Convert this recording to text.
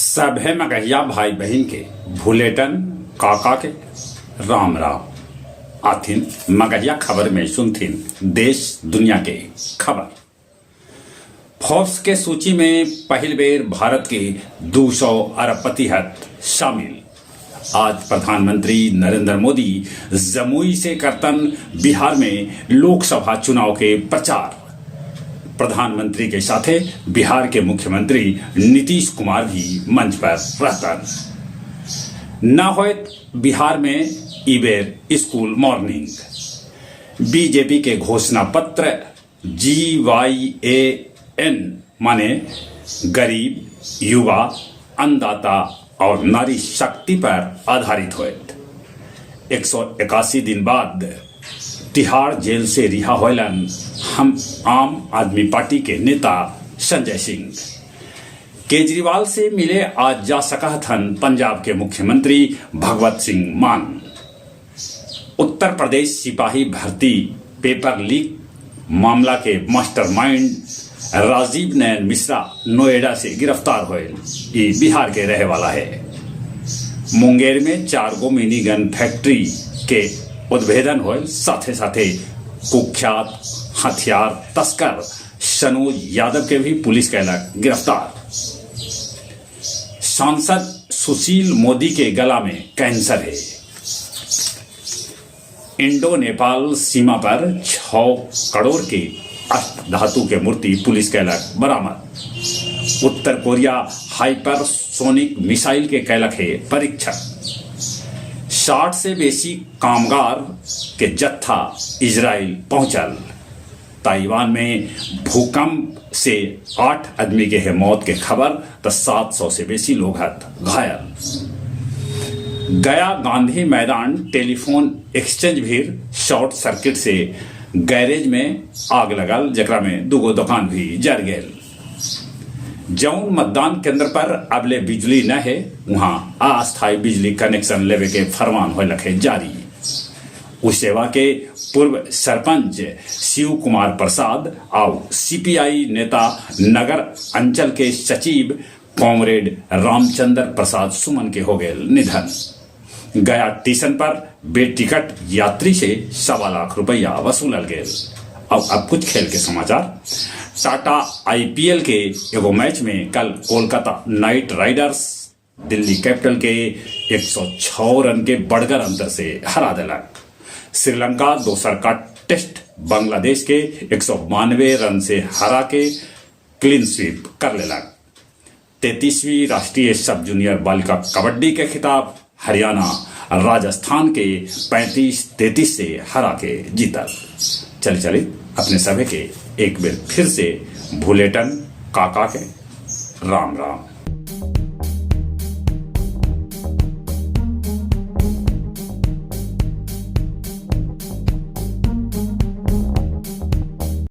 सभे मगहिया भाई बहिन के भुलेटन काका के राम राम। आथिन मगहिया खबर में सुनथिन देश दुनिया के खबर। फोर्ब्स के सूची में पहिल बेर भारत के 200 अरबपति हथ शामिल। आज प्रधानमंत्री नरेंद्र मोदी जमुई से करतन बिहार में लोकसभा चुनाव के प्रचार। प्रधानमंत्री के साथे बिहार के मुख्यमंत्री नीतीश कुमार भी मंच पर रहतन। न होयत बिहार में ई बेर स्कूल मॉर्निंग। बीजेपी के घोषणा पत्र GYAN माने गरीब, युवा, अन्नदाता और नारी शक्ति पर आधारित होयत। 181 दिन बाद तिहाड़ जेल से रिहा होयलन हम आम आदमी पार्टी के नेता संजय सिंह। केजरीवाल से मिले आज जा सकहथन पंजाब के मुख्यमंत्री भगवत सिंह मान। उत्तर प्रदेश सिपाही भर्ती पेपर लीक मामला के मास्टरमाइंड राजीव नयन मिश्रा नोएडा से गिरफ्तार होयल। ई बिहार के रहे वाला है। मुंगेर में 4 गो मिनी गन फैक्ट्री के उद्भेदन होयल, साथे साथे कुख्यात हथियार तस्कर सनोज यादव के भी पुलिस कैलक गिरफ्तार। सांसद सुशील मोदी के गला में कैंसर है। इंडो नेपाल सीमा पर 6 करोड़ के अष्ट धातु के मूर्ति पुलिस कैलक बरामद। उत्तर कोरिया हाइपरसोनिक मिसाइल के कैलक है परीक्षण। 60 से बेसी कामगार के जत्था इजराइल पहुंचल। ताइवान में भूकंप से 8 आदमी के है मौत के खबर, तो 700 से बेसी लोग हत घायल। गया गांधी मैदान टेलीफोन एक्सचेंज भी शॉर्ट सर्किट से गैरेज में आग लगल, जकरा में 2 दुकान भी जर गेल। जौन मतदान केंद्र पर अबले बिजली न है, वहां अस्थायी बिजली कनेक्शन लेवे के फरमान होलक है जारी। उस सेवा के पूर्व सरपंच शिव कुमार प्रसाद और सीपीआई नेता नगर अंचल के सचिव कॉमरेड रामचंद्र प्रसाद सुमन के हो गए निधन। गया स्टेशन पर बेटिकट यात्री से 1.25 लाख रुपया वसूलल गेल। अब कुछ खेल के समाचार। टाटा आईपीएल के एगो मैच में कल Kolkata night Riders Delhi capital के 106 रन के बड़गर अंतर से हरा देलक। श्रीलंका दोसर का टेस्ट बांग्लादेश के 192 रन से हरा के क्लीन स्वीप कर लेलक। 33वीं राष्ट्रीय सब जूनियर बालिका कबड्डी के खिताब हरियाणा राजस्थान के 35-33 से हरा के जीतल। चले चले अपने सभी के एक बेर फिर से भुलेटन काका के राम राम।